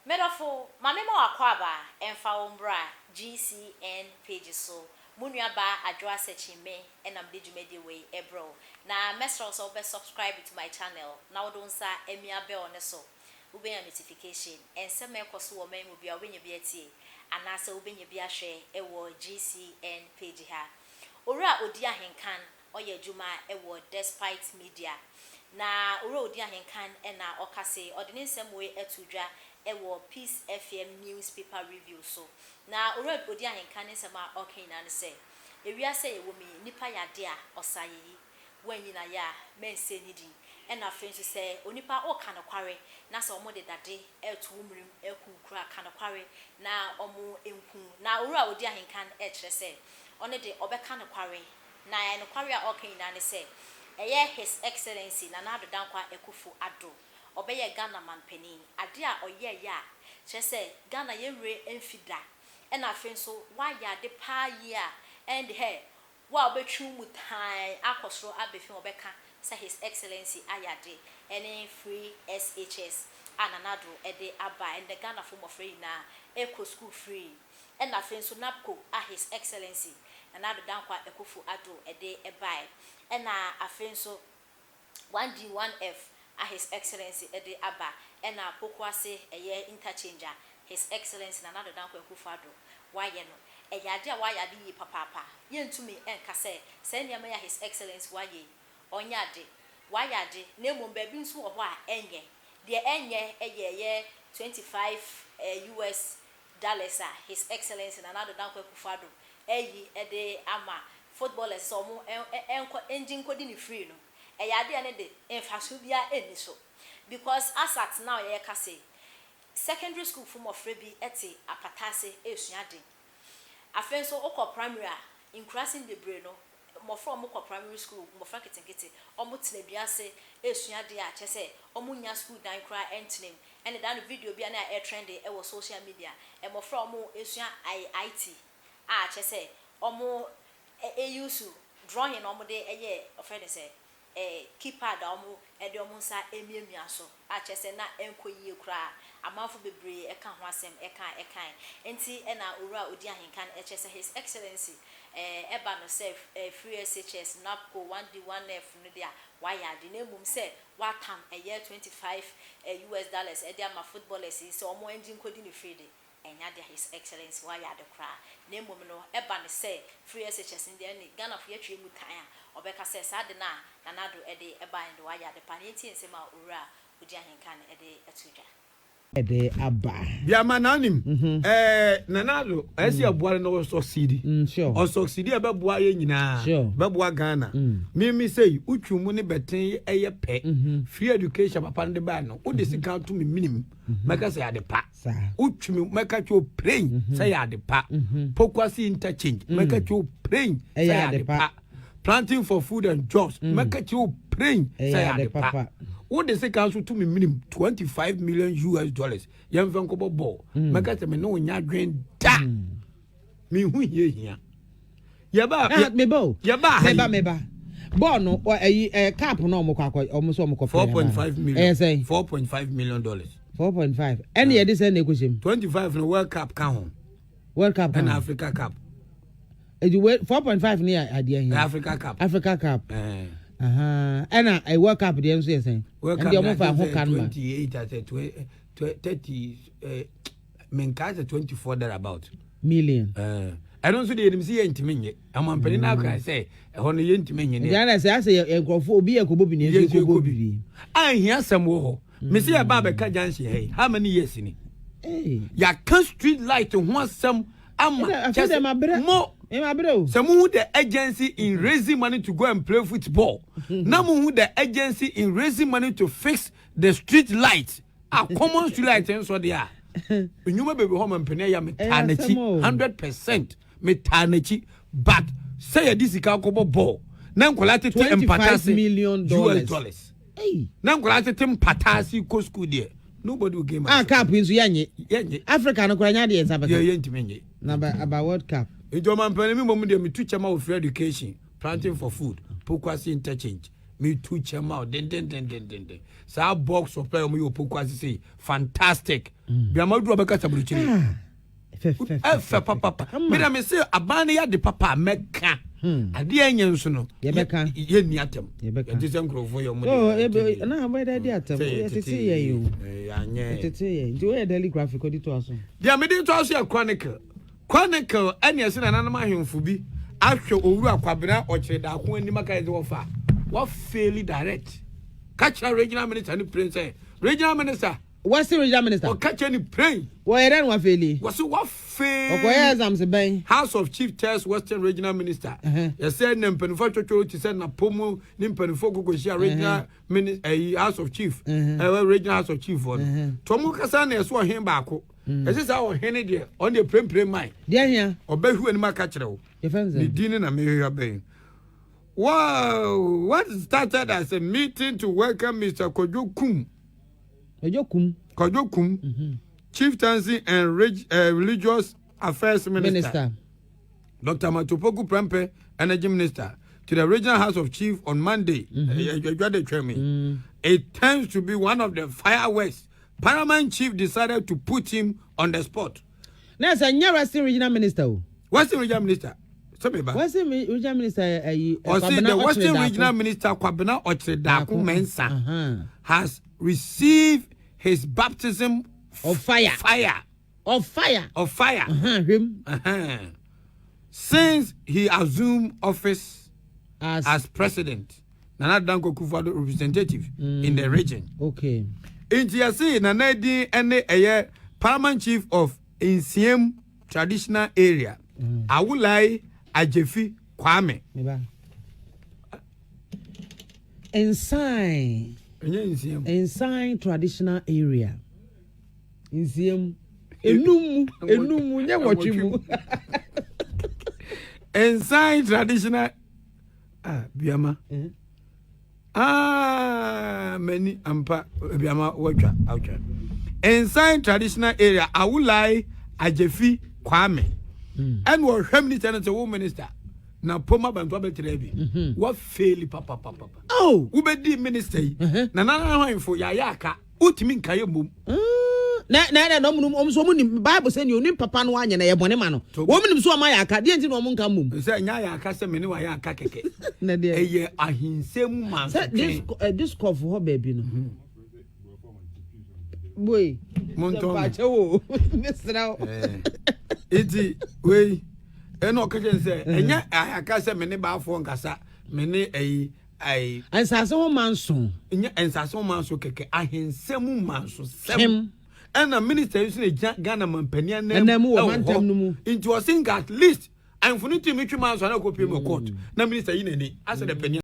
Medɔfo, ma me ma w'akwaaba mfa wo mbra GCN page so. Mo nua baa Adwoa Sekyime na mede dwumadie wei brɛ wo. Na mɛsrɛ wo sɛ wobɛ subscribe to my channel na wode wo nsa amia bell no so. Wobɛnya notification. Nsɛm a ɛkɔ so wɔ ɔman mu biara wobɛnya bi atie anaasɛ wobɛnya bi ahwɛ wɔ GCN page ha. Owura Odi Ahenkan ɔyɛ adwuma wɔ Despite Media. Na Owura Odi Ahenkan na ɔka se ɔde ne nsɛm wei ato dwa wɔ Peace FM Newspaper Review so. Na Owura Odi Ahenkan ne nsɛm a ɔreka nyinaa ne sɛ, Ewiase a yɛwɔ mu yi, nnipa yɛ ade a ɔsa yɛyi. Woanyi no ayɛ a, mɛnsɛe ne din. Ɛna afei nso sɛ onipa woka nokware na sɛ wɔde dade reto wo menem reku wo koraa a, ka nokware na wɔnku wo. Na Owura Odi Ahenkan rekyerɛ sɛ ɔno de ɔbɛka nokware. Na nokware a ɔreka nyinaa ne sɛ, ɛyɛ His Excellency Nana Addo Dankwa Akuffo Addo, ɔbɛyɛɛ Ghana manpanin. Ade a ɔyɛeɛ a kyerɛ sɛ Ghana yɛn werɛ mfi da. Ɛna afei nso wayɛ ade paa yie a ɛnde hɛ, wo a wobɛtwe wo mu tann akɔ soro aba fi wɔbɛka sɛ His Excellency ayɛ ade ɛne Free SHS a Nana Addo de aba a ɛndɛ Ghanafo mmɔfra nyinaa ɛkɔ sukuu free. Ɛna afei nso NABCO a His Excellency Nana Addo Dankwa Akuffo Addo de bae. Ɛna afei nso 1D 1F a His Excellency de aba. Ɛna Pokuase ɛyɛ interchange a His Excellency Nana Addo Dankwa Akuffo Addo wayɛ no. Ɛyɛ ade a wayɛ ade yie papaapa. Yɛntumi nka sɛ saa nneɛma yi a His Excellency wayɛ yi, ɔnyɛ ade. Wayɛ ade, na mmom baabi nso wɔ hɔ a ɛnyɛ. Deɛ ɛnyɛ yɛ ɛyɛ 25 US dollars a His Excellency Nana Addo Dankwa Akufo-Addo ayi de ama footballers sɛ wɔn nkɔ ngye nkɔdi no free no, ɛyɛ adeɛ a ɛno de mfasoɔ biara nni so because as at now yɛreka sei, secondary school fo mmɔfra bi te apata ase resua ade. Afei nso wokɔ primary a, nkuraase no bebree no, mmɔfra a wɔkɔ primary school, mmɔfra nketenkete, wɔtena dua ase resua adeɛ a kyerɛ sɛ wɔnnya school dan koraa ntena mu. Ɛna da no video bi a na ɛretrɛnde wɔ social media, mmɔfra a wɔresua IT a kyerɛ sɛ wɔn use drawing na wɔde yɛ wɔfrɛ no sɛ keypad a wɔde wɔn nsa remiamia so a kyerɛ sɛ na ɛnkɔ yie koraa. Amanfo bebree ka ho asɛm ka ɛkae. Enti na Owura a ɔdi ahenka no kyerɛ sɛ His Excellency ɛba no sɛ Free SHS, NABCO, 1D, 1F no deɛ a wayɛ ade na mmom sɛ watam ɛyɛ 25 US dollars de ama footballers yi sɛ wɔn ngye nkɔdi no free de, ɛnyɛ ade a His Excellency wayɛ ade koraa. Na mmom no ɛba no sɛ Free SHS no deɛ ɛne Ghanafo yɛtwe mu tan a ɔbɛka sɛ saa ade no a Nana Addo de baeɛ no de wayɛ ade paa. Na yɛntie nsɛm a Owura a ɔdi ahenka no de ato dwa. De aba. Biama na nim ɛɛ Nana Addo ɛsɛ ɛboa no na ɔsɔksidi ɔsɔksidi ɛbɛboa yɛ nyinaa bɛboa Ghana mimi sɛyi wotwi mu ne bɛten ɛyɛ pɛ free education papa no de baa no wode sika to me minim mɛka sɛ ade pa wotwi me mɛka kyɛ praying sɛ yɛ ade pa Pokuase interchange mɛka kyɛ praying sɛ yɛ ade pa. Planting for food and jobs. Mm. Mɛka kyerɛ wo praying sɛ yɛ ade pa. Wode sika nso to me minim 25 million US dollars. Yɛmfa nkɔbɔ bɔɔl. Mm. Mɛka sɛ me ne wo nya adwen da. Mm. Mehu hia hia. Yɛba ah, meba o. Yɛba ha yi. Meba meba. Bɔɔl no ɛyi ɛ cup no ɔmo kɔ akɔ ɔmo sɛ ɔmo kɔ 4.5 million. Ɛyɛ sɛn? 4.5 million dollars. 4.5. Ɛne yɛde sɛn na ekohyɛ mu? 25 no World Cup ka ho. World Cup ka ho. Ɛna Africa Cup. Eti we 4.5 ne yɛ adeɛ he? Africa Cup. Africa Cup. Ɛna eh, World Cup deɛ nso yɛ sɛn? World Cup deɛ ɔmo fa ho ka no ma. 28 asɛ 30 eh, menkaa sɛ 24 there about. Million. Ɛno nso deɛ yɛnim sɛ yɛntumi nye. Ɔmampanin no akora sɛ ɛhɔ no yɛntumi nye ne. Ɛdeɛ na sɛ asɛ yɛ nkurɔfoɔ obi yɛ kɔbɔ bi na yɛn nso kɔbɔ bi. Anhia asɛm wɔ hɔ. Mese yɛba abɛka junction ha yi how many years ni? Yɛaka street light ho asɛm ama kyɛ sɛ mo sɛ mo hu the urgency in raising money to go and play football na mo hu the urgency in raising money to fix the street light a common street light nso deɛ a nnwuma bebree hɔ ma mpanin ayɛ metaa n'akyi 100% metaa n'akyi but sɛ yɛde sika akɔbɔ bɔɔl na nkwadaa tete mpata ase US dollars na nkwadaa tete mpata ase kɔ school deɛ nobody will gain my ah cup nso yɛnye yɛnye Africa no koraa nya deɛ nsa bɛka yɛ yɛntumi nye na ba aba World Cup. Nti ɔmampanin mi mmom deɛ metu kyɛm a wɔ free education, planting for food, Pokuase interchange. Metu kyɛ ma wo dendendendenden. Saa box supply ɔmo yɛ Opoku ase sei, fantastic. Biama duru ɔbɛka saburukyiri. Ah, fɛ Ɛfɛ papapa. Mena me se aban no yɛ ade papa a mɛka. Adeɛ ɛnyɛ nso no. Yɛbɛka. Yɛnni atɛm. Yɛbɛka. Yɛte sɛ nkurɔfoɔ yɛ ɔmo Oh, de. ebe na abɛda di atɛm. Yɛtete yɛn yi o. Yɛanyɛ. Yɛtete yɛn. Nti woyɛ Daily Graphic ɔde to aso. Deɛ mede to aso yɛ Chronicle. Chronicle ɛne ɛsɛ nananom ahemfo bi ahwɛ Owura Kwabena Ɔkyerɛ Daako anim aka yɛ sɛ wɔfa wafail direct. Ka kyerɛ regional minister ne plain sɛ regional minister. Western Regional Minister. Ɔka kyerɛ ne plain. Wɔyɛ dɛ na wafail. Wɔsi wafail. Ɔkɔyɛ exams bɛn? House of Chieftains Western Regional Minister. Yɛsɛ ne mpanimfoɔ atwitwo te sɛ napomu ne mpanimfoɔ koko regional minister, ɛyi, House of Chief, ɛwɔ Regional House of Chief hɔ no. Tɔmu kasa na ɛso ɔhen baako. Ɛsɛ sɛ ɔhen deɛ, ɔno deɛ prempren man. Deɛ hia. Ɔbɛhu anim aka kyerɛ wo. Yɛfɛn Ne sɛ. din ne na mehwehwɛ bɛn. Wow, what started as a meeting to welcome Mr. Kojo Kum, Ɛjɔ kum. Kojo Kum, Chieftaincy and Religious Affairs Minister, Minister. Dr. Matthew Opoku Prempeh, Energy Minister, to the Regional House of Chief on Monday. It tends to be one of the fireworks. Paramount Chief decided to put him on the spot. Na sɛ nyɛ Western Regional Minister o. Western Regional Minister. Sɛ ba. Western Regional Minister ɛyi. Ɔse the Western Regional Minister Kwabena Okyere Darko Mensah has received his baptism Of fire. Fire. Of fire. Of fire. Hwɛm. Since he assumed office As, as president, Nana Danko Akufo-Addo representative in the region. Nti yɛse Nana din ne ɛyɛ Paramount Chief of Nsiam Traditional Area, Awulai Agyefi Kwame. Meba. Nsan. Ɛnyɛ Nsiam. Nsan Traditional Area. Nsiam. Enum mu, enum mu, nyɛ wɔtwe mu. Nsan Traditional, ah, Biama. Ah, mani ampa Biama watwa atwa. Nsan Traditional Area, Awulai Agyefi Kwame. Ɛna ɔhwɛ minister no sɛ wo minister na poma banto abɛtena bi. Wafail papapapa. Oh. Wobɛdi minister yi. Na nana ahemfo yɛayɛ aka. Wotumi nkaeɛ mmom. Na ɔmo nso ɔmo nim Bible sɛ ni onim papa no anyɛ na yɛ bɔne ma no. Wɔn nim so ɔmo ayɛ aka deɛ nti na ɔmo nka mmom. Sɛ nyɛ ayɛ aka sɛ mene wayɛ aka kɛkɛ. Na deɛ. Ɛyɛ ahensɛm Sɛ this mansotwe. This kɔf hɔ baabi no. Boy. Montɔn me. Mpakyɛ wo. Mesrɛ wo. Nti wei ɛna ɔka kyerɛ sɛ ɛnyɛ ayɛ aka sɛ mene baafoɔ nkasa mene ɛyi ɛyi. Nsase ho manso. Nyɛ nsase ho manso kɛkɛ, ahensɛm manso sɛm. Kim. Ɛna minister yi nso na gyina Ghana mampanin Anan mu wɔ ɛwɔ mantam hɔ. no mu. Nti ɔse nka at least ahemfo no tumi twe manso ana kɔpie mu court na minister yi n'ani asɛ dɛ panin.